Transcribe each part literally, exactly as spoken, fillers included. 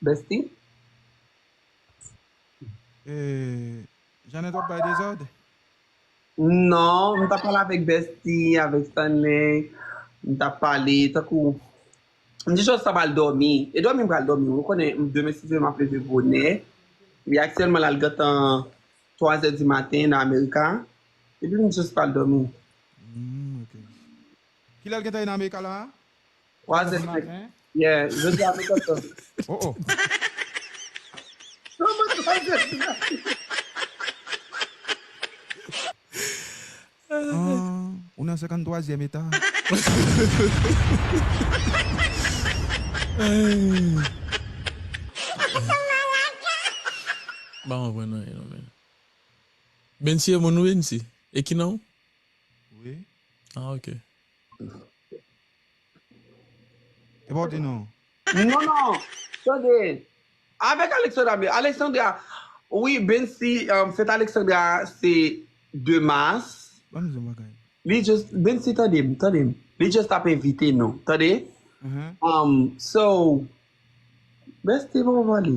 Bestie? Eh, Jeannette ap bay dezòd? Non, m t ap pale avèk Bestie, avèk Stanley. M t ap pale, tankou, m di jodi sa m al dòmi. E dòmi m pral dòmi. Ou konnen, demen si Dye vle m ap leve bonè. Epi aktyèlman, l al gentan twa zè di maten nan Amerika. Epi m jis pral dòmi. Hmm, ok. Kilè l gentan ye nan Amerika la a? Twa zè di maten. Yeah, jodi a mwen kontan. Oh, oh. Kòman twa zè di maten? Ah, ou nan senkanntwazyèm eta. Ay. M pa konprann anyen non, men. Bensi e moun ou Bensi? E ki non? Wi. Ah, ok. E pa w di non. Non, non. Tande. Avèk Alexandra, men Alexandra, wi, Bensi, um, fèt Alexandra se de mas. Ban m di yon bagay. Li just, Bensi, tande m, tande m. Li just ap envite nou, tande? Mhm. Um, so, Bestie, bon, bon, li.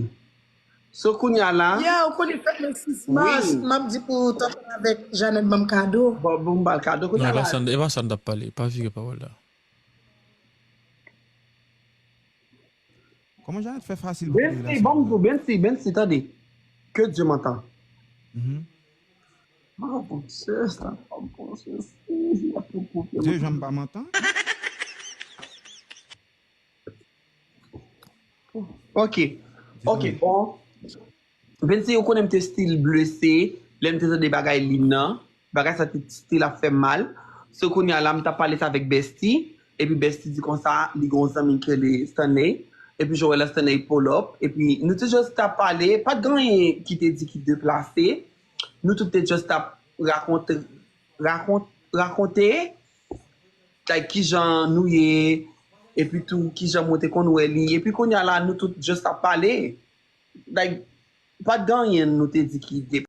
So, kounye a la. Yeah, ou konnen fèt le sis mas, m ap di pou tanpri avèk Jeannette ban m kado. Bon, bon, m ba l kado. Kounye a la. Non, e pa sa, e pa sa n t ap pale. Pa vire pawòl la. Kòman Jeannette fè fasil pou konnen la? Bensi, bon, m di w, Bensi, Bensi, tande. Que Dieu m'entend. Mhm. Oh, bon, se sa, oh, bon, se sa. Dye janm pa mantan. Ok. Ok, bon. Bensi, ou konnen m te still blese, lè m te tande bagay Lynn nan. Bagay sa te still ap fè m mal. So, kounye a la, m t ap pale sa avèk Bestie. Epi Bestie di konsa, li gen yon zanmi ki rele Stanley. Epi jan w wè la, Stanley pull up. Epi nou te just ap pale. Pa t gen anyen ki te di ki deplase. Nou tout te just ap rakonte, rakon-, rakonte, like, kijan nou ye, epi tou kijan mwen te konn wè li. Epi kounye a la, nou tout just ap pale. Like, pa t gen anyen nou te di ki deplase.